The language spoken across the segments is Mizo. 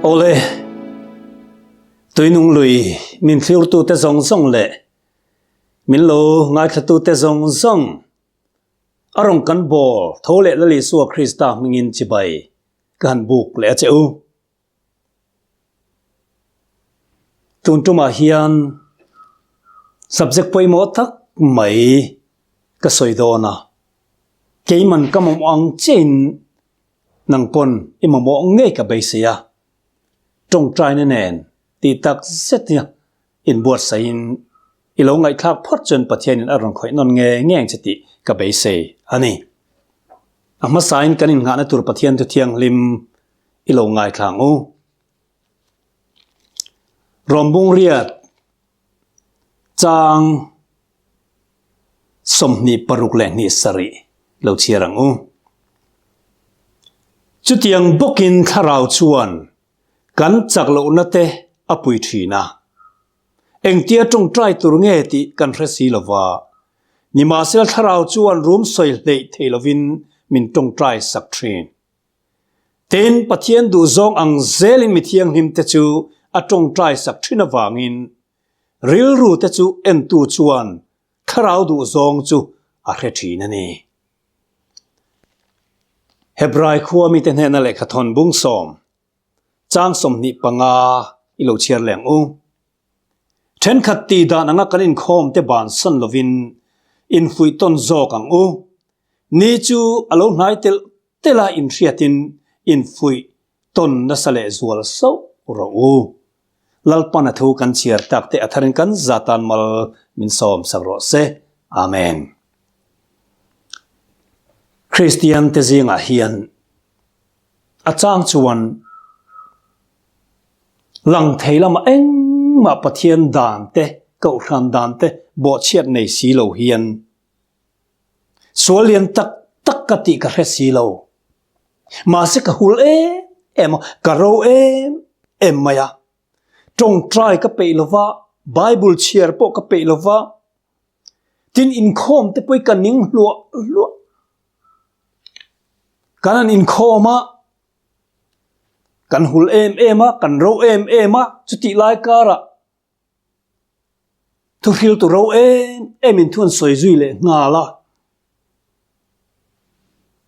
Awle, tuinung lui min thlirtute zawng zawng leh min lo ngaithlatute zawng zawng a rawn kan bawl tho leh Lal Isua Krista hmingin chibai ka han buk leh a che u. Tun tumah hian subject pawimawh tak mai ka sawi dawn a, keiman ka mamawh ang chiahin nang pawn i mamawh ngei ka beisei a, tawngtaina nen tih tak zet hi inbuatsaihin i lo ngaihthlak phawt chuan Pathianin a rawn khawih nawn nge nge ang che tih ka beisei a ni. A hmasain kan innghahna tur Pathian thu thianghlim i lo ngaithla ang u. Rawmbung riat chang 26 leh lo chhiar ang u. Chutiang bawkin thlarau chuan kan chak lohna te a pui thin a. Engtia tawngtai tur nge tih kan hre si lova, nimahsela thlarau chuan rum sawi hleih thei lovin min tawngtai sak thin. Tin, Pathian duhzawng ang zelin mi thianghlimte chu a tawngtai sak thin avangin rilru te chu entu chuan thlarau duhzawng chu a hre thin a ni. Hebrai khua mite hnena lehkhathawn bung sawm, chang 25 i lo chhiar leh ang u. Thenkhat tih dan anga kan inkhawm te bansan lovin infuih tawn zawk ang u. Ni chu a lo hnai telh telh a inhriatin infuih tawn nasa leh zual sauh rawh u. Lalpan a thu kan chhiar tak te a tharin kan za tan mal min sawm sak rawh se. Amen. Kristian te zingah hian a chang chuan lang thei lamah engmah Pathian dan te, Kohhran dan te bawhchhiat nei si lo hian Sual lian tak tak ka tih ka hre si lo. Mahse ka hul em em a, ka ro em em mai a. Tawngtai ka peih lo va, Bible chhiar pawh ka peih lo va, tin inkhawm te pawh hi ka ning hluah hluah. Kan han inkhawm a, kan hul em em a, kan ro em em a, chutih lai karah Thuhriltu ro em em in thu an sawi zui leh nghal a,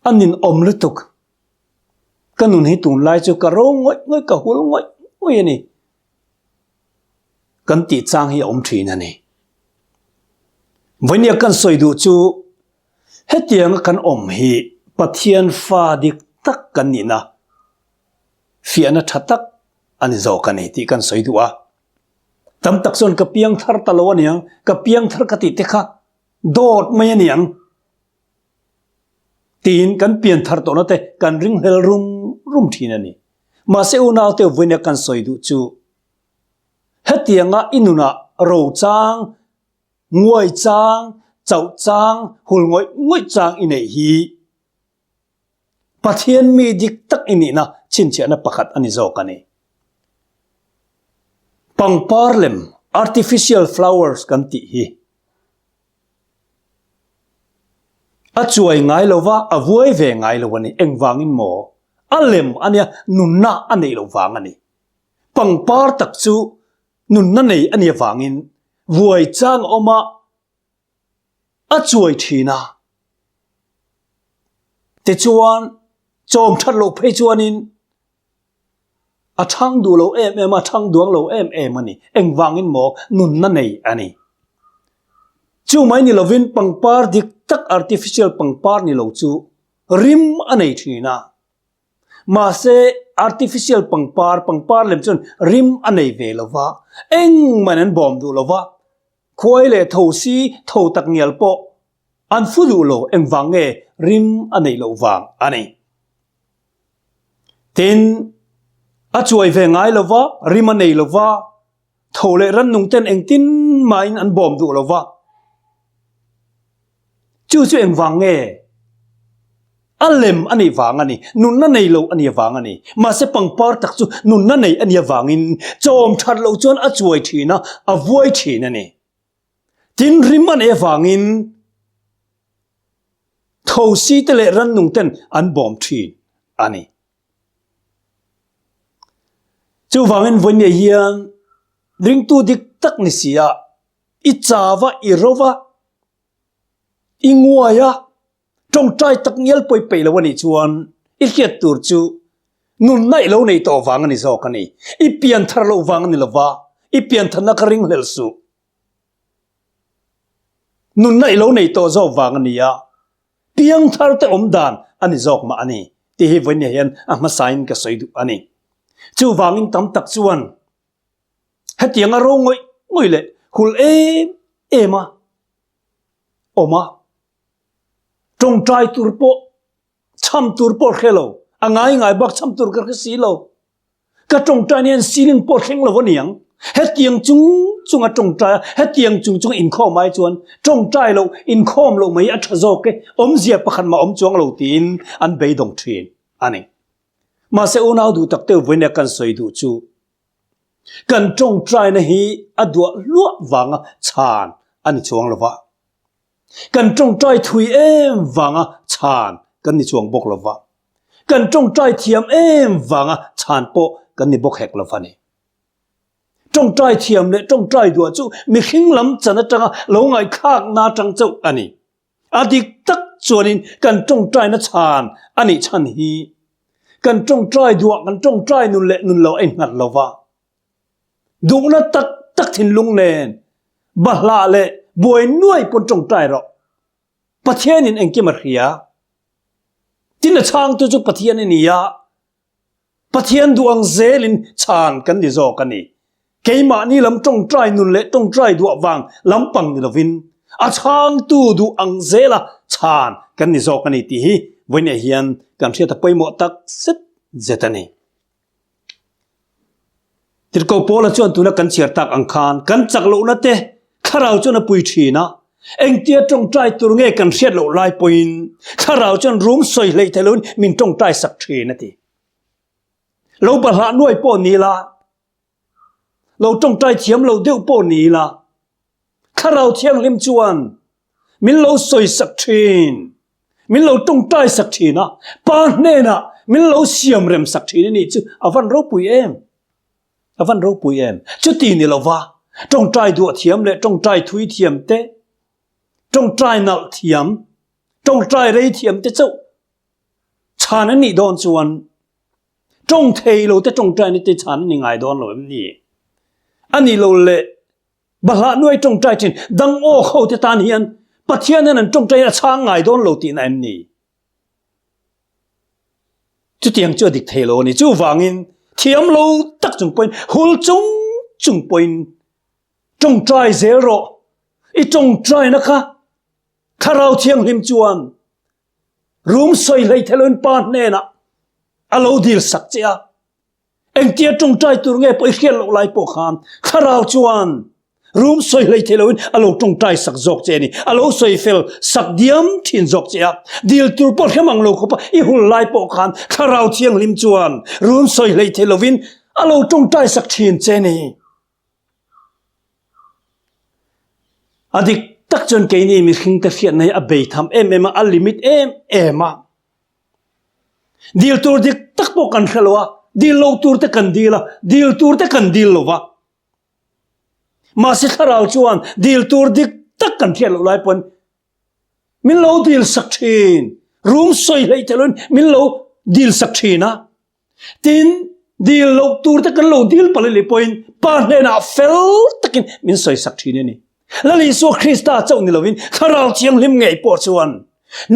a ninawm lutuk. Ka nun hi tunlai chu ka ro ngawih ngawih, ka hul ngawih ngawih a ni. Kan tih chang hi a awm thin a ni. Vawinia kan sawi duh chu hetianga kan awm hi Pathian fa dik tak kan nihna fiahna tha tak a ni zawk a ni tih kan sawi duh a. Tam tak chuan ka piang thar ta lo aniang, ka piang thar ka tih te kha dawt mai aniang tiin kan pian thar tawhna te kan ringhlel rum rum thin a ni. Mahse unaute vawiina kan sawi duh chu hetianga i nunah ro chang, nguai chang, chauh chang, hul ngawih ngawih chang i neih hi Pathian mi dik tak i nihna chhinchhiahna pakhat a ni zawk a ni. Pangpar lem, artificial flowers, kan tih hi a chuai ngai lo va, a vuai ve ngai lo a ni. Engvangin maw? A lem a nia, nunna a neih loh vang a ni. Pangpar tak chu nunna nei a nih avangin vuai chang a awm a, a chuai thin a. Tichuan, chawm that loh phei chuanin a thang duh lo em em a, thang duang lo em em a ni. Engvangin maw nunna nei a ni. Chu mai ni lovin pangpar dik tak artificial pangpar ni lo chu rim a nei thin a. Mahse, artificial pangpar, pangpar lem chuan rim a nei ve lo va, engmah in an bawm duh lo va. Khuai leh tho si tho tak ngial pawh an fu duh lo engvang nge rim a neih loh vang a ni. Tin, a chuai ve ngai lo va, rim a nei lo va, tho leh rannung ten engtin mahin an bawm duh lo va. Chu chu engvang nge? A lem a nih vang a ni, nunna nei lo a nih avang a ni. Mahse pangpar tak chu nunna nei a nih avangin chawm that loh chuan a chuai thin a, a vuai thin a ni. Tin, rim a neih avangin thosi te leh rannung ten an bawm thin a ni. Chuvangin vawinia hian ringtu dik tak ni si a, i chava, i rova, i nguai a, tawngtai tak ngial pawi peih lo a nih chuan i hriat tur chu nunna i lo nei tawh vang a ni zawk a ni. I pian thar loh vang a ni lova, i pian tharna kha ringhlel suh. Nunna i lo nei tawh zawk vang a ni a, piang thar te awm dan a ni zawk mah a ni tih hi vawinia hian a hmasain ka sawi duh a ni. Chuvangin tam tak chuan hetianga ro ngawih ngawih leh hul em em a awm a, tawngtai tur pawh cham tur pawh hre lo, a ngai ngai bak cham tur ka hre si lo. Ka tawngtai hian ceiling pawh thleng lo a niang. Hetiang chung chung a tawngtai a, hetiang chung chung inkhawm ai chuan tawngtai loh, inkhawm loh mai a tha zawk e, awmzia pakhat mah awm chuang lo tiin an beidawng thin a ni. Mahse unau duh tak deuh vawiin a kan sawi duh chu kan tawngtaina hi a duah hluah vanga chhan a ni chuang lo va. Kan tawngtai thui em vanga chhan kan ni chuang bawk lo va. Kan tawngtai thiam em vanga chhan pawh kan ni bawk hek lo va ni. Tawngtai thiam leh tawngtai duah chu mihring lam chan atanga lo ngaihthlakna atang chauh a ni. A dik tak chuanin kan tawngtaina chhan a nih chhan hi kan tawngtai duah, kan tawngtai nun leh nun lo a innghat lo va. Duhna tak tak thinlung nen bahlah leh buai nuai pawn tawngtai rawh. Pathianin engkim a hria. Tin a chhangtu chu Pathian i ni a, Pathian duh ang zelin chhan kan ni zawk a ni. Keimahni lam tawngtai nun leh tawngtai duah vang lampang ni lovin a chhangtu duh ang zela chhan kan ni zawk a ni tih hi vawiinah hian kan hriat a pawimawh tak zet zet a ni. Tirhkoh Paula chuan tuna kan chhiar tak ang khan kan chak lohna te thlarau chuan a pui thin a, engtia tawngtai tur nge kan hriat loh lai pawhin thlarau chuan rum sawi hleih theih loin min tawngtai sak thin a ti. Lo bahlah nuai pawh ni la, lo tawngtai thiam lo deuh pawh ni la, Thlarau Thianghlim chuan min lo sawi sak thin, min lo tawngtai sak thin a, Pa hnenah min lo siam rem sak thin a nih chu a van ropui em? A van ropui em? Chuti ni lova tawngtai duah thiam leh tawngtai thui thiam te, tawngtai nalh thiam, tawngtai rei thiam te chauh chhan an nih dawn chuan tawng thei lo te tawngtai na te chhan an ni ngai dawn lo em ni? A nih lo leh Bahlah nuai tawngtai thin dang aw ho te tan hian Pathian hian an tawngtai a chhang ngai dawn lo tihna em ni? Chutiang chu a dik thei lo a ni. Chuvangin thiam lo tak chung pawhin hul chung chung pawhin tawngtai zel rawh. I tawngtaina kha Thlarau Thianghlim chuan rum sawi hlei theiloin Pa hnenah a lo dil sak che a. Engtia tawngtai tur nge pawh i hriat loh lai pawh khan thlarau chuan rum sawi hlei thei loin a lo tawngtai sak zawk che a ni. A lo sawi fel sak diam thin zawk che a. Dil tur pawh hrem ang lo khawpa i hul lai pawh khan thlarau thianghlim chuan rum sawi hlei thei loin a lo tawngtai sak thin che a ni. A dik tak chuan keini mihringte hriatna hi a beitham em em a, a limit em em a. Dil tur dik tak pawh kan hre lo a, dil lo tur te kan dil a, dil tur te kan dil lo va. Mahse thlarau chuan dil tur dik tak kan hriat loh lai pawn min lo dil sak thin, rum sawi hleih theih loin min lo dil sak thin a. Tin, dil loh tur te kan lo dil palh leh pawhin Pa hnenah fel takin min sawi sak thin a ni. Lal Isua Krista chauh ni lovin Thlarau Thianghlim ngei pawh chuan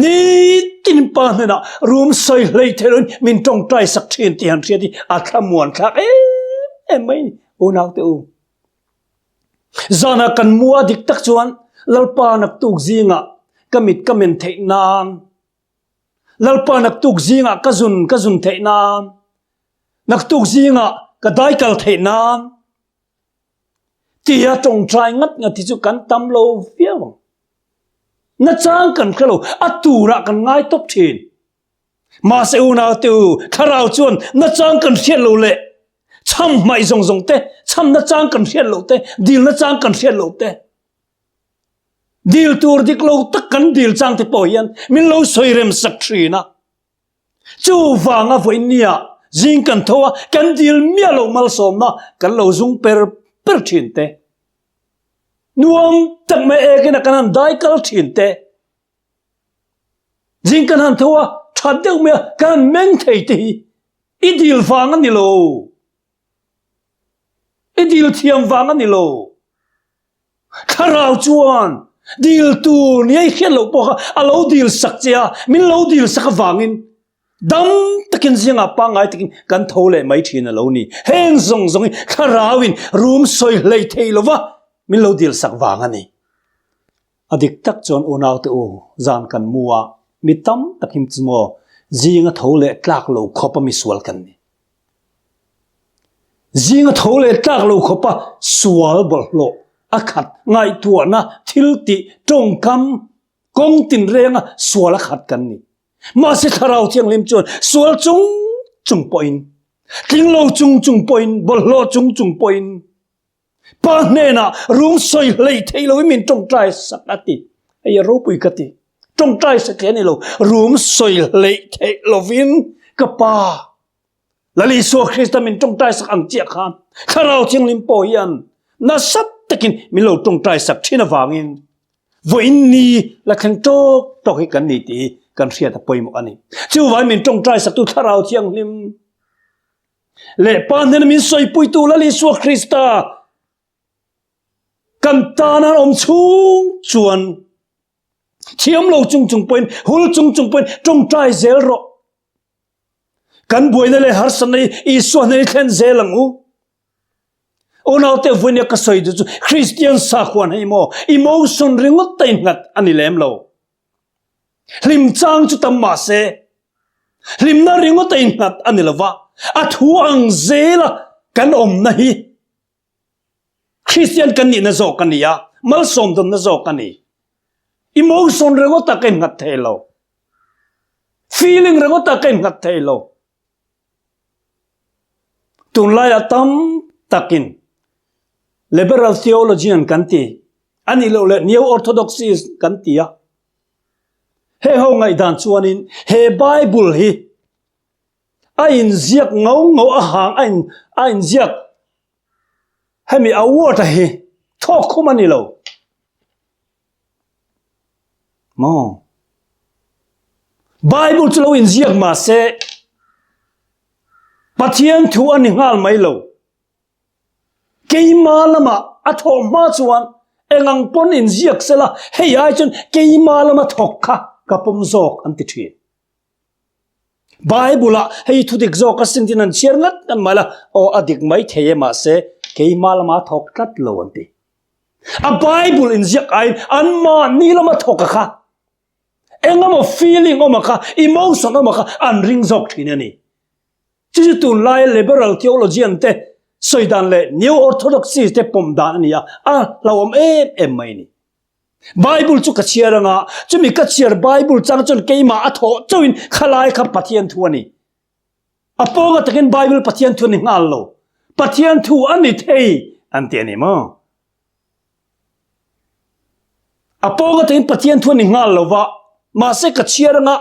nitin Pa hnenah rum sawi hlei theih loin min tawngtai sak thin tih han hriat hi a thlamuan thlak em em mai a ni. Unaute u, zanah kan mua dik tak chuan Lalpa naktuk zingah ka mit ka men theih nan Lalpa naktuk zingah ka zun ka zun theih nan naktuk zingah ka daikal theih nan tia tawngtai ngat ngat hi chu kan tam lo viau ang. Nachang kan hre lo, a turah kan ngai tawp thin. Mahse unau te u, thlarau chuan nachang kan hriat lo leh cham hmaih zawng zawng te, cham nachang kan hriat lo te, dil nachang kan hriat lo te, dil tur dik lo tak kan dil chang te pawh hian min lo sawi rem sak thin a. Chuvanga vawinia. Zing kan tho a, kan dil miah loh malsawmna kan lo zung per per thin te. Nuam tak mai ekin a kan han dai kal thin te. Zing kan han tho a, that deuh mai a, kan han meng thei te hi i dil vang a ni lo. I dil thiam vang a ni lo. Thlarau chuan dil tur nia i hriat loh pawh kha a lo dil sak che a, min lo dil sak avangin dam takin zingah pangngai takin kan tho leh mai thin a lo ni. Heng zawng zawng hi Thlarauin rum sawi hlei thei lova min lo dil sak vang a ni. A dik tak chuan unaute u, zan kan mu a, mi tam takin chu maw zinga tho leh tlak lo khawp a misual kan ni. Zinga tho leh tlak lo khawpa sual bawlhhlawh a khat ngaihtuahna thil tih tawngkam kawng tinrenga sual a khat kan ni. Mahse Thlarau Thianghlim chuan sual chung chung pawhin, tling lo chung chung pawhin, bawlhhlawh chung chung pawhin Pa hnenah rum sawi hlei thei loin min tawngtai sak a ti. Hei a ropui ka ti. Tawngtai sak hi a ni lo. Rum sawi hlei theih lovin ka Pa Lal Isua Krista min tawngtai sak ang chiah khan Thlarau Thianghlim pawh hian nasa takin min lo tawngtai sak thin avangin vawiin ni la thleng tawk tawk hi kan ni tih hi kan hriat a pawimawh a ni. Chuvangin min tawngtai saktu Thlarau Thianghlim leh Pa hnena min sawipuitu Lal Isua Krista kan tana awm chhung chuan thiam lo chung chung pawhin hul chung chung pawhin tawngtai zel rawh. Kan buaina leh harsatna hi Isua hnena i thlen zel ang u. Unaute vawinia ka sawi duh chu Kristian sakhuan hei maw emotion ringawt ta innghat a ni lem lo. Hlim chang chu tam mah se hlimna ringawt a innghat a ni lo va, a thu ang zela kan awmna hi Kristian kan nihna zawk a ni a, malsawm dawnna zawk a ni. Emotion ringawt ah ka innghat thei lo. Feeling ringawt ah ka innghat thei lo. Tunlaiah tam takin Liberal theologian kan ti, a nih loh leh Neo Orthodoxy kan ti a. Heng ho ngaihdan chuanin he Bible hi a inziak ngau ngau a hang a in a inziak hemi award a hi thawk khum a ni lo. Maw? Bible chu lo inziak mah se Pathian thu a ni nghal mai lo. Keima lama a thawh hma chuan engang pawn inziak sela hei ai chuan keima lama thawk kha ka pawm zawk an ti thin. Bible ah hei thu dik zawk a sin tin an chhiar ngat ngat mai la, aw a dik mai thei e mahse keima lama thawk tlat lo an ti. A Bible inziak aiin anmahni lama thawk a kha engemaw feeling awm a kha, emotion awm a kha an ring zawk thin a ni. Chu chu tunlaia liberal theologian te sawi dan leh neo orthodoxy te pawm dan a ni a, a hlauhawm em em mai a ni. Bible chu ka chhiar anga, chumi ka chhiar Bible chang chuan keimah a thawh chauhin khalai kha Pathian thu a ni. A pawnga takin Bible Pathian thu a ni nghal lo. Pathian thu a ni thei an ti a ni maw? A pawnga takin Pathian thu a ni nghal lo va, mahse ka chhiar anga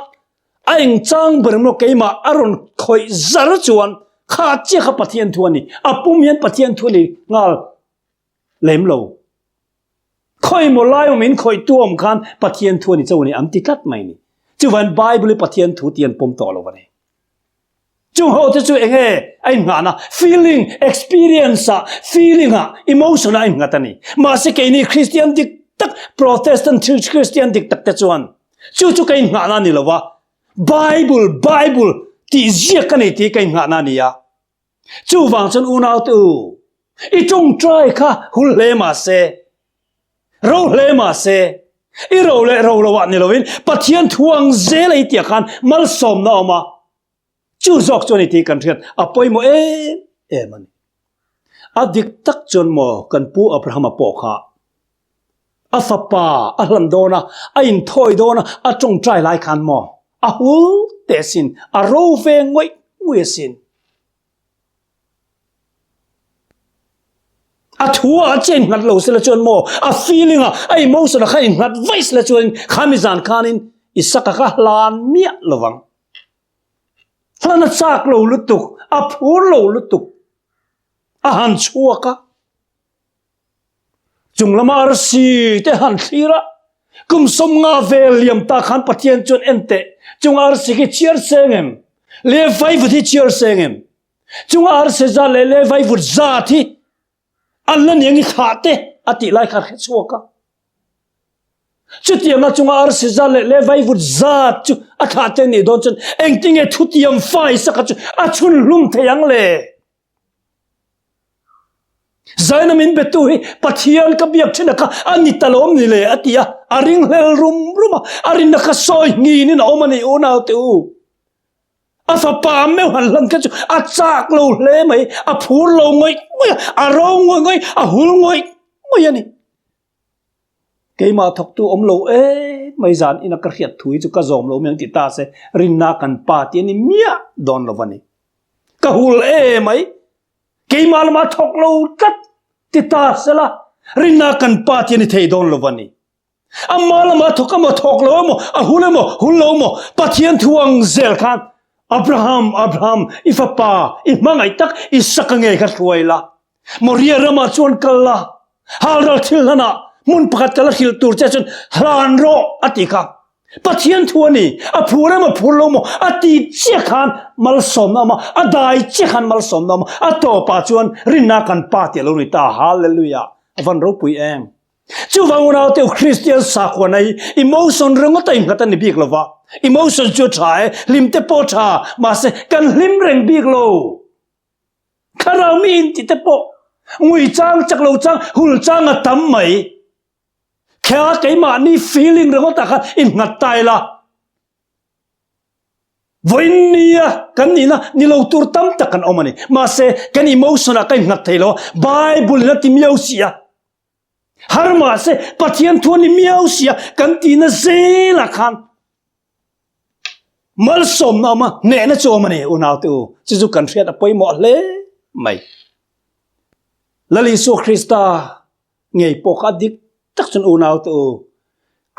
a eng chang ber maw keimah a rawn khawih zar chuan kha chiah kha Pathian thu a ni. A pum hian Pathian thu a ni nghal lem lo. Khawi maw lai awm in khawih tu awm khan Pathian thu a ni cho a ni an ti tlat mai ni. Chuvan Bible hi Pathian thu tih an pawm tawh lo a ni. Chung ho te chu enge a inngahna feeling, experience ah, feeling ah, emotion ah a innghat a ni. Mahse keini Christian dik tak, Protestant Christian dik tak te chuan chu chu ka inngahna a ni lo va, Bible, Bible tih ziak ka nei tih ka inngahna a ni a. Chuvang chuan unaute u, i tawngtai kha hul hle mah se, ro hle mah se, i ro leh ro lo ah ni loin Pathian thu ang zel a i tih ah khan malsawmna a awm a, chu zawk chuan i tih kan hriat a pawimawh em em a ni. A dik tak chuan maw kan pu Abrahama pawh kha A fapa a hlan dawn a, a inthawi dawn a, a tawngtai lai khan maw a hul teh asin, a ro ve ngawih ngawih asin. A thu ah a che innghat lo sela chuan maw a feeling ah, a emotion ah kha innghat vaih sela chuan khami zan khanin Isaka kha hlan miah lovang. Hlan a chak lo lutuk, a phur lo lutuk. A han chhuak a. Chung lama arsi te han thlir a. Kum 50 vel liam ta khan Pathian chuan en teh, chung arsi khi chhiar seng em? Le vaivut hi chhiar seng em? Chung arsi zat leh le vaivut zat hi an la niang i thlah te a tih lai kha hre chhuak a. Chutianga chunga arsi zat leh le vaivut zat chu a thlah te nih dawn chuan engtinge thutiam fai saka chu a chhun hlum thei ang le? Zaina min betu hi Pathian ka biak thin a kha a ni ta lo ni le a ti a, a ringhlel rum rum a, a rinna kha sawi nginin a awm a ni unaute u. A fapa meuh han hlan kha chu a chak lo hle mai, a phur lo ngawih ngawih a, a ro ngawih ngawih, a hul ngawih ngawih a ni. Keimah thawktu awm lo em mai zan ina ka hriat thu hi chu ka zawm lo mai ang ti ta se rinna kan pa tih a ni miah dawn lo a ni. Ka hul e mai, keimah lamah thawk lo tlat ti ta sela rinna kan pa tih a ni thei dawn lo a ni. Amah lamah thawk emaw thawk lo emaw, a hul emaw hul lo emaw, Pathian thu ang zel khan Abraham, Abraham, i fapa, i hmangaih tak Isaka ngei kha hruai la. Moria ramah chuan kal la, halral thil hlanah hmun pakhat kal a hrilh tur che chuan hlan rawh a ti kha. Pathian thu a ni, a phur emaw phur lo maw a ti chiah khan malsawmna a awm a, a dai chiah khan malsawmna a awm a, a tawpah chuan rinna kan pa tih a lo ni ta. Hallelujah! A van ropui em! Chuvang unaute u Kristian sakhuana hi emotion ringawt a innghat a ni bik lova, emotion chu a tha e, hlim te pawh a tha, mahse kan hlim reng bik lo. Thlarau mi in tih te pawh ngui chang chak lo chang hul chang a tam mai. Kha keimahni feeling ringawt ah khan in nghat ta ila. Vawiin nia kan nihna ni lo tur tam tak kan awm a ni. Mahse kan emotion ah ka in nghat thei lo a, Bible in a ti miau si a. Har mahse Pathian thu a ni miau si a kan tihna zel ah khan Malsawmna awm a, hnehna chu awm a ni unaute u, chu chu kan hriat a pawimawh hle mai. Lal Isua Krista ngei pawh kha a dik tak chuan unaute u,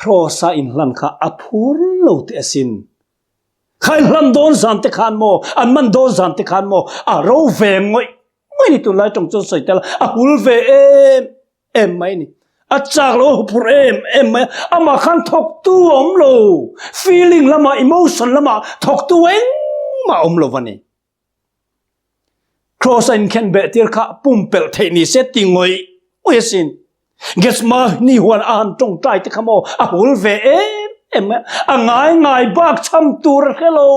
Kraws-a inhlan kha a phur lo teh asin. Kha inhlan dawn zan te khan maw, an man dawn zan te khan maw, a ro ve ngawih ngawih ni tunlai tawng chuan sawi tel a, a hul ve em em mai ni. A chak lo a huphurh em em mai a, amah khan thawktu a awm lo, feeling lamah, emotion lamah thawktu engmah a awm lo a ni. Kraws a inkhen beh tir kha pumpelh theih ni se ti ngawih ngawih asin. Gethsemane huan a han tawngtai te kha maw a hul ve em em mai a, a ngai ngai bak cham tur a hre lo.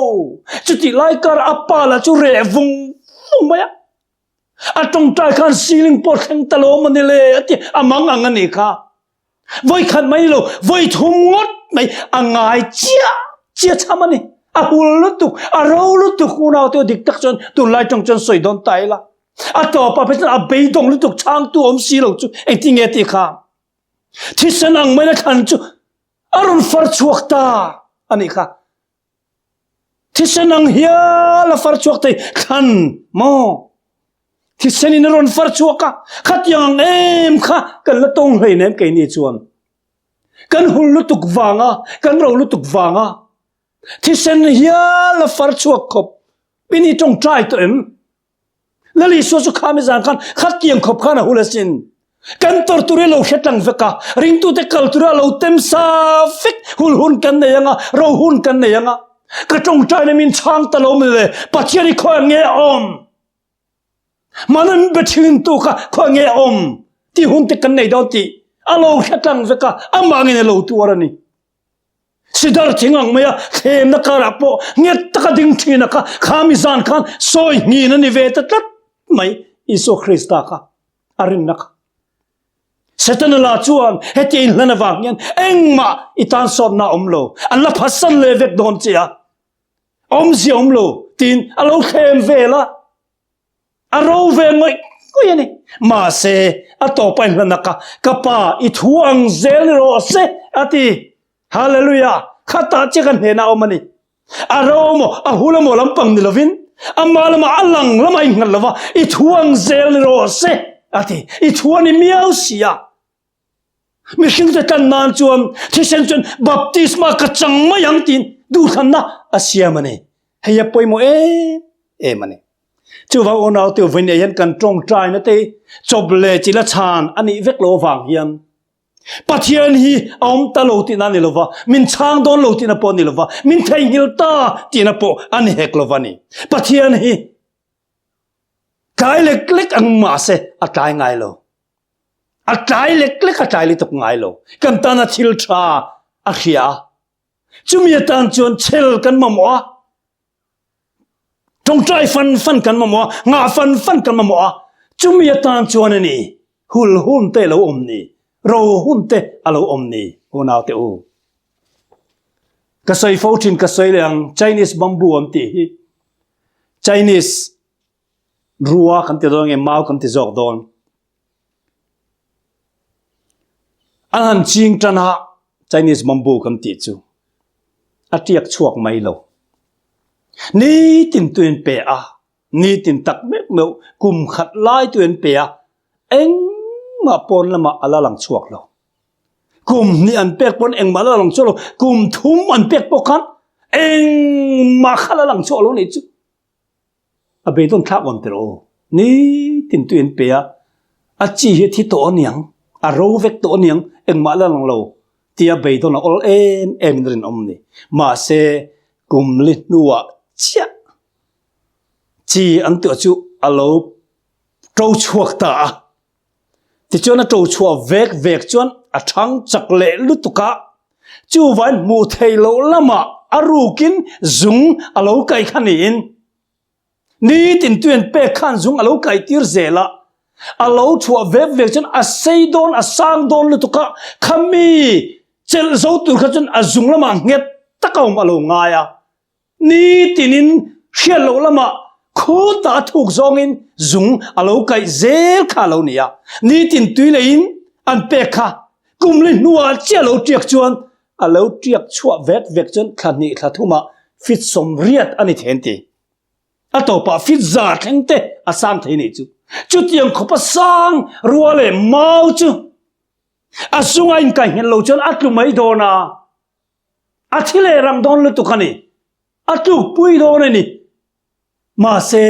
Chutih lai kar a pa lah chu reh vung vung mai a. A tawngtai khan ceiling pawh thleng ta lo maw ni le a ti a mang ang a nih kha. Vawi khat mai lo, vawi thum ngawt mai a ngai chiah chiah chham a ni. A hul lutuk, a ro lutuk unau te dik tak chuan tunlai tawng chuan sawi dawn ta ila. A tawpah phei chuan a beidawng lutuk chhangtu awm si lo chu engtin nge tih kha. Thisen ang maina thlan chu a rawn far chhuak ta a nih kha. Thisen ang hial a far chhuak thei thlan maw? Thisen in a rawn far chhuak a, khatiang ang em kha kan la tawng hlein em keini chuan. Kan hul lutuk vanga, kan ro lutuk vanga thisen hial a far chhuak khawp min hi tawngtai tawh em? Lal Isua chu khami zan khan khatiang khawp khan a hul asin. Kan tor tur hi lo hre tlang vek a, ringtute kal tur a lo tem sa vek, hul hun kan nei anga, ro hun kan nei anga. Ka tawngtaina min chhang ta lo mawle, Pathian hi khawiah nge a awm? Mahni min be thin tu kha khawiah nge a awm? Tih hun te kan nei dawn tih a lo hre tlang vek a, amah ngei a lo tuar a ni. Sidar thing ang mai a thlemna karah pawh nghet taka ding thin a kha, kha mi zan khan sawi hnin a ni ve ta tlat mai Isua Krista kha a rinna kha. Setana la chuan hetia inhlan avang hian engmah i tan sawtna a awm lo, an la phatsan leh vek dawn che a, awmzia awm lo tiin a lo thlem vel a. A ro ve ngawih ngawih a ni. Mahse, a tawpa inhlan a ka, Ka pa, i thu ang zel ni rawh se, a ti. Hallelujah! Khatah chiah ka hnenah a awm a ni. A ro emaw, a hul emaw lampang ni lovin, ama lamah a lang lamah a innghat lova, I thu ang zel ni rawh se, a ti. I thu a ni miau si a. Mihringte tan nan chuan thisen chuan baptisma ka chang mai ang tiin duhthlanna a siam a ni. Hei a pawimawh em em a ni. Chuvang unaute vawiin hian kan tawngtaina te chawp leh chila chhan a nih vek lo avang hian Pathian hi a awm ta lo tihna a ni lova, min chhang dawn lo tihna pawh a ni lova, min theihnghilh ta tihna pawh a ni hek lova ni. Pathian hi tlai lek lek ang mahse a tlai ngai lo. A tlai lek lek a tlai lutuk ngai lo. Kan tana thil tha a hria a. Chumi atan chuan chel kan mamawh a. Tawngtai fan fan kan mamawh a, ngah fan fan kan mamawh a. Chumi atan chuan a ni, hul hun te a lo awm ni, ro hun te a lo awm ni, unau te u. Ka sawi fo thin, ka sawi leh ang, Chinese bamboo an tih hi. Chinese rua kan ti dawn nge mau kan ti zawk dawn. An han ching tan a, Chinese bamboo kan tih chu a tiak chhuak mai lo. Nitin tuin pe a, nitin tak meuh meuh kum khat lai tuin pe a, engmah pawn lamah a la lang chhuak lo. Kum hnih an pek pawn engmah la lang chhuak lo, kum thum an pek pawh khan engmah kha la lang chhuak lo nih chu. A beidawn thlak awm tir aw. Nitin tui an pe a, a chi hi a thi tawh aniang, a ro vek tawh aniang, engmah la lang lo tia beidawn a awl em em in rinawm a ni. Mahse, kum li hnuah chiah chi an tuah chu a lo to chhuak ta a. Tichuan a to chhuah vek vek chuan a thang chak leh lutuk a, chuvain hmuh theih loh lamah a rukin zung a lo kaih kha niin nitin tuian pek khan zung a lo kaih tir zel a, a lo chhuah vek vek chuan a sei dawn a sang dawn lutuk a, khami chelh zo tur kha chuan a zung lamah nghet tak a awm a lo ngai a. Nitinin hriat loh lamah khutah a thuk zawngin zung a lo kaih zel kha a lo ni a. Nitin tui leiin an pek kha kum li hnuah chiah lo tiak chuan a lo tiak chhuah vek vek chuan thla hnih thla thumah fit 80 a ni thei an ti. A tawpah fit za thleng te a sang thei nih chu. Chutiang khawpa sang rua leh mau chu a zunga inkaihnghelh lo chuan a tlu mai dawn a. A thi leh rang dawn lutuk a ni. A tlukpui dawn a ni. Mahse,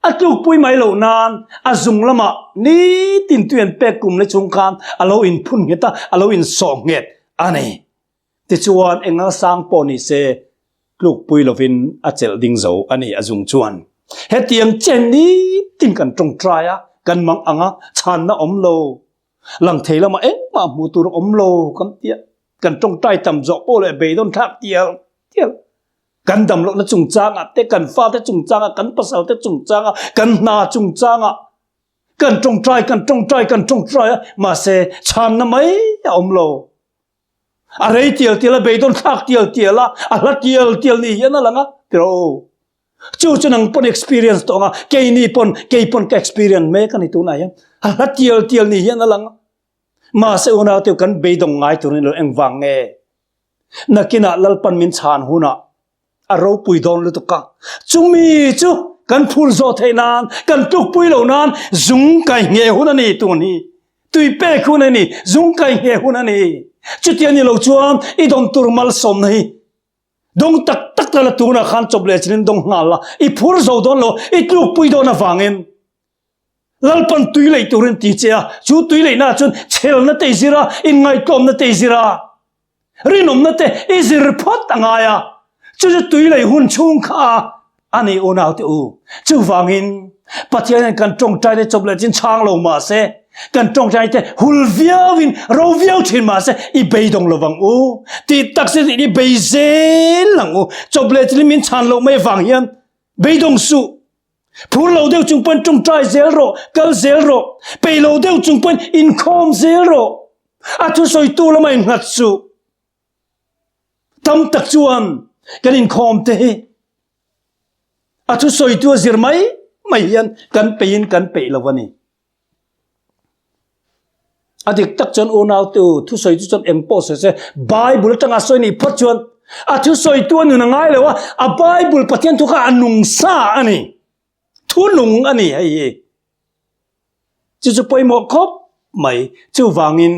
a tlukpui mai loh nan a zung lamah nitin tui an pek kum le chung khan a lo inphun nghet a, a lo insawh nghet a ni. Tichuan, engang sang pawh ni se tlukpui lovin a chelh ding zo a ni a zung chuan. Hetiang chen nitin kan tawngtai a, kan mang ang a, chhanna awm lo. Lang thei lamah engmah hmuh tur awm lo kan ti a, kan tawngtai tam zawh pawh leh beidawn thlak tial tial. Kan dam lohna chungchangah te, kan fate chungchangah, kan pasalte chungchangah, kan hna chungchangah kan tawngtai, kan tawngtai, kan tawngtai a, mahse chhanna mai a awm lo. A rei tial tial a, beidawn thlak tial tial a, a hla tial tial ni hian a lang a, tiraw aw. Chu chu nang pawn experience tawh ang a, keini pawn, kei pawn ka experience mek a ni tunah hian. A hla tial tial ni hian a lang a. Mahse unau te kan beidawng ngai tur ni lo engvang nge? Nakinah Lalpan min chhan hunah a ropui dawn lutuk a. Chumi chu kan phur zawh theih nan, kan tlukpui loh nan zung kai ngheh hun a ni tun hi. Tui pek hun a ni, zung kai ngheh hun a ni. Chutia ni lo chuan i dawn tur malsawmna hi dawng tak tak ta la tunah khan chawp leh chin in dawng nghal la, i phur zo dawn lo, i tlukpui dawn avangin Lalpan tui leih turin ti che a, chu tui leihna chuan chhelna te i zir a, inngaihtlawmna te i zir a, rinawmna te i zir phawt a ngai a, chu chu tui leih hun chhung kha a ni unau te u. Chuvangin Pathianin kan tawngtai te chawp leh chin chhang lo mah se, kan tawngtai te hul viauin ro viau thin mah se i beidawng lo vang u, tih tak se i bei zel ang u. Chawp leh chin min chhan loh mai vang hian beidawng suh. Phur lo deuh chung pawn tawngtai zel rawh, kal zel rawh. Peih lo deuh chung pawn inkhawm zel rawh. A thusawitu lama innghat suh. Tam tak chuan kan inkhawm te hi a thusawitu a zir mai mai hian kan peihin kan peih lo a ni. A dik tak chuan unau te u, thusawi chu chuan eng pawh sawi se, Bible atanga sawi nih phawt chuan a thusawitu a nun a ngai lo a, a Bible Pathian thu kha a nung sa a ni. Thu nung a ni hei hi. Chu chu pawimawh khawp mai. Chuvangin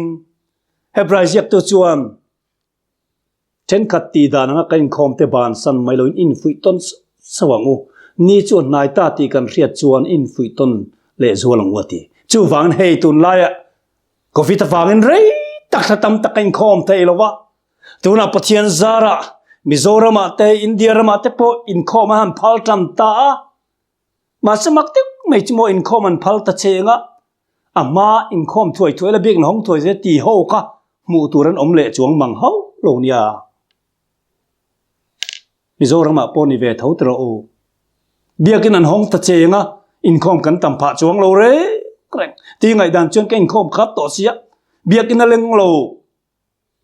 Hebrai ziaktu chuan thenkhat tih dan anga ka inkhawm te bansan mai loin infuih tawn sauh. sauh ang u. Ni chu a hnai ta tih kan hriat chuan infuih tawn leh zual ang u a ti. Chuvangin hei tunlaiah Covid avangin rei tak thla tam tak a inkhawm thei lo va. Tunah Pathian zarah Mizoramah te India ramah te pawh inkhawm a han phal tan ta a. Mahse mak deuh mai chu maw inkhawm an phal ta cheng a, a hma inkhawm thuai thuai la biakna hawng thuai zel ti ho kha hmuh tur an awm leh chuang mang hauh lo nia. Mizoramah pawh ni ve tho ti rawh u. Biakin an hawng ta cheng a, inkhawm kan tam phah chuang lo reng reng. Ti ngaihdan chuan ka inkhawm khat tawh sia, biakin a leng lo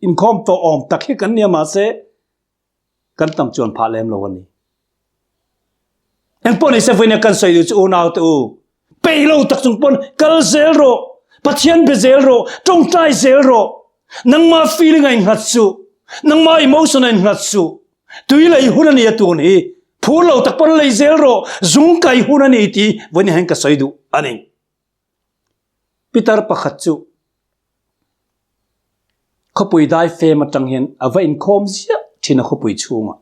inkhawm tawh awm tak hi kan nia mahse kan tam chuan phah lem lo a ni. Engpawh nise vawiin kan sawi duh chu unau te u, peih lo tak chung pawn kal zel rawh, Pathian be zel rawh, tawngtai zel rawh, nangma feeling a innghat suh, nangma emotion a innghat suh, tui lei hun a ni a tun hi, phur lo tak pawn lei zel rawh, zung kai hun a ni tih vawiin hian ka sawi duh a ni. Pitar pakhat chu Khawpui dai fem atang hian a va inkhawm ziah thin a khawpui chhungah.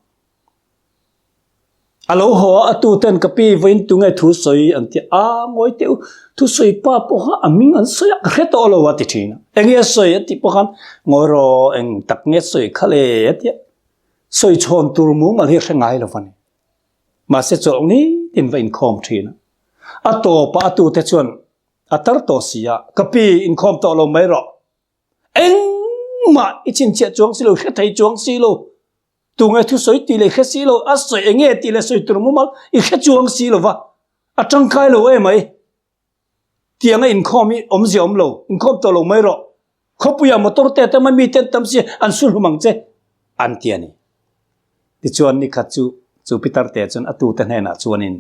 A lo haw a, a tu ten ka pi vawiin tunge thu sawi an ti a, ngawi teh u, thu sawi pa pawh kha a hming an sawi a, ka hre tawh lo a ti thin a. Enge a sawi a tih pawh khan ngawi rawh eng tak nge sawi kha le a ti a, sawi chhawn tur mumal hi a hre ngai lo va ni. Mahse chawlh nitin va inkhawm thin a. A tawpah a tute chuan a tar tawh si a, ka pi inkhawm tawh lo mai rawh. Engmah i chhinchhiah chuang si lo, hre thei chuang si lo. Tunge thusawi tih leh hre si lo, a sawi enge tih leh sawi tur mumal i hre chuang si lo va, a tangkai lo emai. Tianga inkhawm hi awmzia awm lo, inkhawm tawh lo mai rawh. Khawpuiah motor te te mai mite an tam si, an su hlum ang che, an ti a ni. Tichuan nikhat chu chu Pitar te chuan a tute hnenah chuanin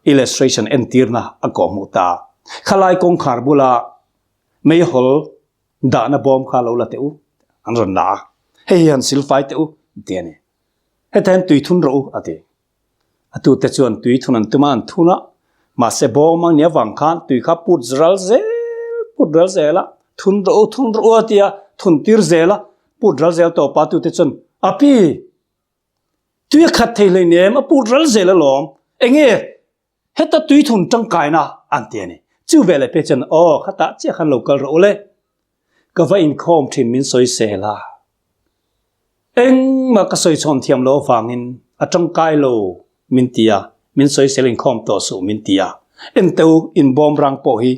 illustration entirna a kawhhmuh ta. Khalai kawngkhar bula meihawl dahna bawm kha lo la teh u, an rawn la a. Hei hi han silfai teh u, an ti a ni. Heta hian tui thun rawh u, a ti. A tute chuan tui thun an tum a, an thun a, mahse bawm ang nia vang khan tui kha put ral zel, put ral zel a, thun rawh u, thun rawh u a ti a, thun tir zel a, put ral zel tawp a, tute chuan, A pi, tui a khat thei hleinem, a put ral zel alawm, enge heta tui thun tangkaina an ti a ni. Chu veleh pek chuan, Aw, khatah chiah khan lo kal rawh u le, ka va inkhawm thin min sawi sel a. Engmah ka sawi chhawn thiam lo avangin a tangkai lo min ti a, min sawisel inkhawm tawh suh min ti a. Ente u, inbawm rang pawh hi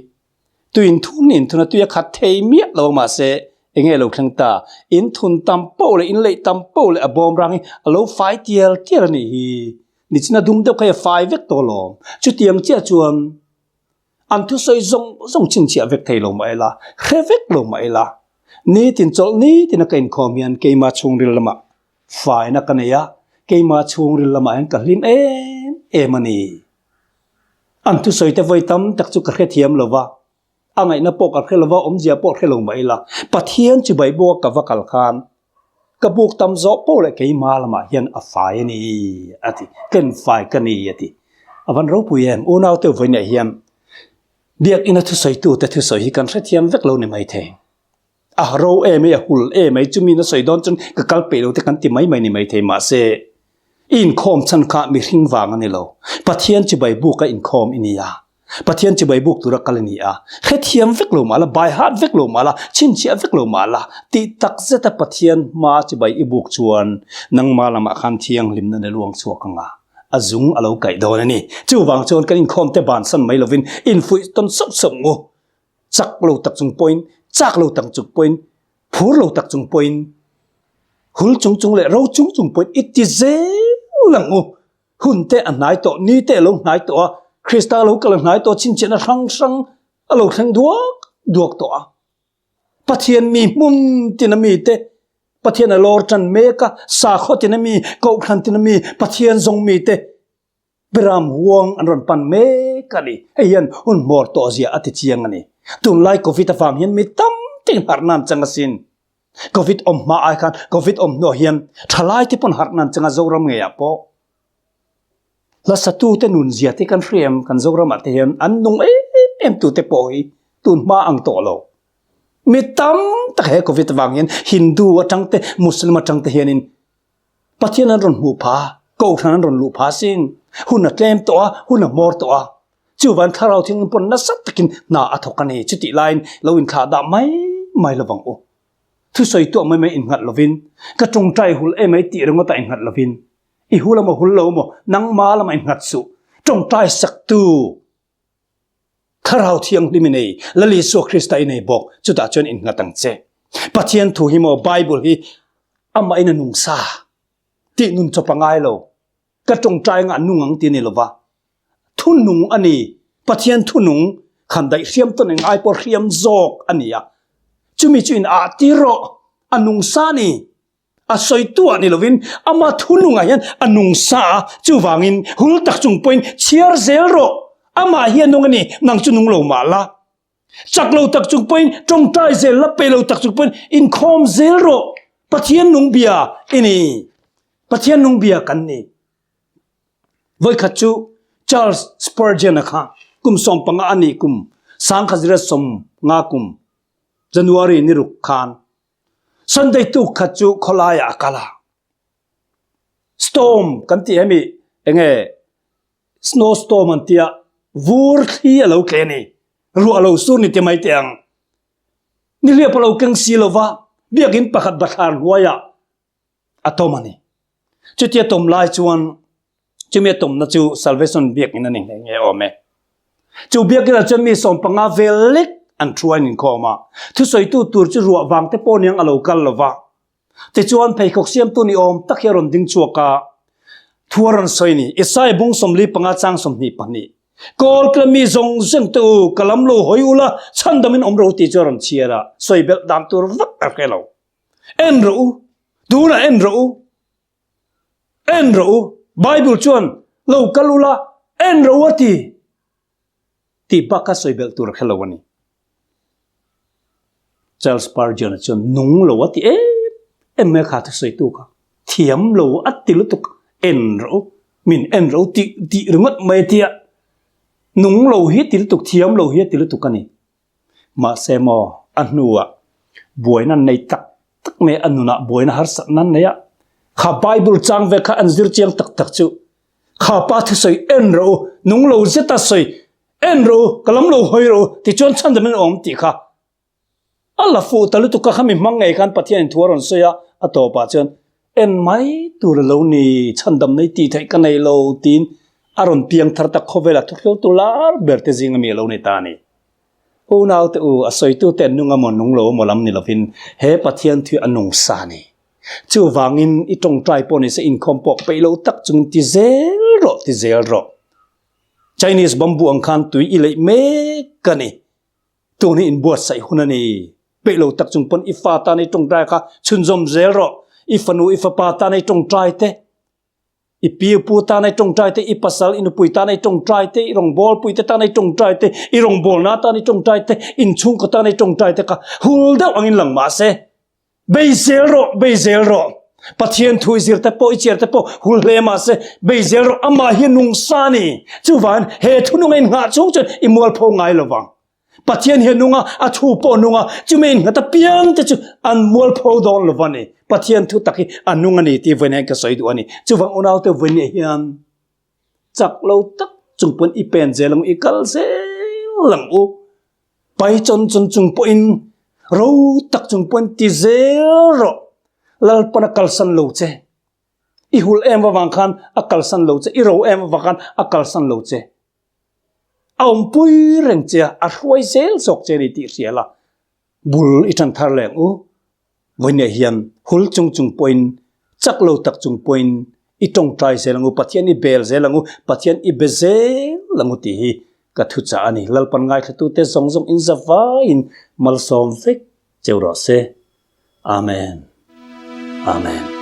tui inthun inthun a tui a khat thei miah lo mahse enge lo thleng ta, inthun tam poh leh inleih tam poh leh a bawm rang hi a lo fai tial tial a nih hi. Nichina dum deuh kha hi a fai vek tawh alawm. Chutiang chiah chuan An thusawi zawng zawng chhinchhiah vek thei lo mah ila, hre vek lo mah ila, nitin chawlh nitin a ka inkhawm hian keimah chhungril lamah faina ka nei a, keimah chhungril lamah hian ka hlim em em a ni. An thusawi te vawi tam tak chu ka hrethiam lo va, a ngaihna pawh ka hre lo va, awmzia pawh hre lo mah ila, Pathian chu Baibua ka va kal khan Ka buk tam zawh poh leh keimah lamah hian a fai a ni, a ti. Ken fai ka ni, a ti. A van ropui em? Unaute vawiinah hian Biakina thusawitute thusawi hi kan hrethiam vek lo ni maithei. A ro em mai, a hul em mai, chumi na sawi dawn chuan ka kal peih lo te kan ti mai mai ni maithei. Mahse, i inkhawm chhan kha mihring vang a ni lo. Pathian chibai buka inkhawm i ni a. Pathian chibai buk tura kal a ni a, hrethiam vek lo mah la, by heart vek lo mah la, chhinchhiah vek lo mah la, tih tak zeta Pathian hma chibai i buk chuan nangmah lamah khan thianghlimna na luang chhuak ang a, a zung a lo kaih dawn a ni. Chuvang chuan kan inkhawmte bansan mai lovin infuih tawn sauh sauh ang u. Chak lo tak chung pawhin, chak lo tak chung pawhin, phur lo tak chung pawhin, hul chung chung leh ro chung chung pawhin i ti zel ang u. Hun te a hnai tawh, ni te a lo hnai tawh a, Krista a lo kal a hnai tawh, chhinchhiahna hrang hrang a lo thleng duak duak tawh a. Pathian mi hmun tina mi te, Pathian a lawr tan mek a, sakhaw tina mi, kohhran tina mi, Pathian zawng mi te Beram huang an rawn pan mek a ni. Hei hian hun hmawr tawh zia a ti chiang a ni. Tunlai Covid avang hian mi tam takin harhna an chang asin. Covid awm hma ai khan Covid awm hnuah hian thalai te pawn harh nan changa Zoram ngeiah pawh hlasatu te nun zia te kan hria em kan Zoramah te hian an nung em em tu te pawh hi tun hma ang tawh lo. Mi tam tak he Covid avang hian Hindu atang te Muslim atang te hianin Pathian an rawn hmuh pha, Kohhran an rawn luh pha sin. Hun a tlem tawh a, hun a hmawr tawh a. Chuvan thlarau thianghlim pawn nasa takin hna a thawk a ni. Chutih laiin lo inthlah dah mai mai lovang u. Thusawi tuah mai mai innghat lovin, ka tawngtai hul em ai tih ringawtah innghat lovin, i hul emaw hul lo emaw nangma lamah innghat suh. Tawngtai saktu Thlarau Thianghlim i nei, Lal Isua Krista i nei bawk, chutah chuan innghat ang che. Pathian thu hi maw Bible hi amahin a nung sa tih nun chawp a ngai lo. Ka tawngtai anga a nung ang ti a ni lova, thunung a ni. Pathian thunung khan daih hriam tawn eng ai pawh hriam zawk a ni a. Chumi chu in ah tir rawh, a nung sa a ni. A sawitu ah ni lovin ama thunungah hian a nung sa a, chuvangin hul tak chung pawhin chhiar zel rawh. Amah hi a nung a ni, nang chu nung lo mah la. Chak lo tak chung pawhin tawngtai zel la, pe lo tak chung pawhin inkhawm zel rawh. Pathian nung bia i ni. Pathian nung bia kan ni. Vawikhat chu Charles Spurgeon-a kha kum 15 a nih kum 1950 kum January ni ruk khan Sunday tuk khat chu khawlaiah a kal a. Storm kan tih hemi enge snow storm an tia vur thli a lo tle a ni. Ruah a lo sur ni ti mai teh ang. Nihliap a lo keng si lova biakinn pakhat bathlar hnuaiah a tawm a ni. Chutia tawm lai chuan chumi a tawmna chu Salvation biakinn a ni nghe nghe awm e. Chu biakinn ah chuan mi 15 vel lek an thu a inkhawm a. Thusawitu tur chu ruah vang te pawh niang a lo kal lo va. Tichuan pheikhawk siamtu ni awm tak hi a rawn ding chhuak a, thu a rawn sawi ni. Isaiah bung 45 chang 22. Kawl kila mi zawng zawng te u, ka lam lo hawi ula, chhandamin awm ro tih chu a rawn chhiar a, sawi belh dan tur vak a hre lo. En rawh u, tunah en rawh u, en rawh u, Bible chuan lo kal ula, en rawh u a ti tih bak kha sawi belh tur a hre lo a ni. Charles Spurgeon-a chuan nung lo a ti em em mai a kha thusawitu kha thiam lo a ti lutuk, en rawh u, min en rawh u tih tih ringawt mai a tia, nung lo hi a ti lutuk, thiam lo hi a ti lutuk a ni. Mahse maw, a hnuah buaina an nei tak tak mai a, a nunah buaina harsatna an nei a, kha Bible chang ve kha an zir chiang tak tak chu, kha pa thusawi en rawh u, nung lo zeta sawi en rawh u, ka lam lo hawi rawh u, tichuan chhandam in awm tih kha a la fuh ta lutuk a, khami hmang ngei khan Pathian in thu a rawn sawi a, a tawpah chuan en mai tur a lo ni, chhandam nei tih theih ka nei lo tiin a rawn piang thar ta khawvela thuhriltu lar ber te zinga mi a lo ni ta a ni. Unaute u, a sawitute an nung emaw nung lo emaw lam ni lovin he Pathian thu a nung sa a ni. Chuvangin i tawngtai pawh nise inkhawm pawh peih lo tak chungin ti zel rawh, ti zel rawh. Chinese bamboo ang khan tui i leih mek a ni. Tun hi inbuatsaih hun a ni. Peih lo tak chung pawn i fa tan i tawngtai kha chhunzawm zel rawh. I fanu, i fapa tan i tawngtai te. I pi pu tan ai tawngtai te, i pasal, i nupui tan ai tawngtai te, i rawngbawlpui te tan ai tawngtai te, i rawngbawlna tan i tawngtai te, inchhungkaw tan ai tawngtai te kha hul deuh angin lang mah se. Bei zel rawh, bei zel rawh. Pathian thu i zir te pawh, i chiar te pawh hul hle mah se, bei zel rawh. Amah hi nung sa a ni. Chuvangin he thunung a inngah chhung chuan i mualpho ngai lo vang. Pathian hi a nung a, a thu pawh a nung a, chumi innghat apiang te chu an mualpho dawn lo va ni. Pathian thu tak hi a nung a ni tih vawiin hian ka sawi duh a ni. Chuvang unaute vawiin ah hian chak lo tak chung pawn i pen zel ang u, i kal zel ang u. Pai chawn chawn chung pawhin ro tak chung pawhin ti zel rawh. Lalpan a kalsan lo che. I hul em avang khan a kalsan lo che, i ro em avang khan a kalsan lo che. A awmpui reng che a, a hruai zel zawk che a ni tih hria la, bul i tan thar leng u. Vawiinah hian hul chung chung pawhin, chak lo tak chung pawhin i tawngtai zel ang u, Pathian i bel zel ang u, Pathian i be zel ang u tih hi ka thuchah a ni. Lalpan ngaithlatute zawng zawng in za vaiin malsawm vek cheu rawh se. Amen. Amen.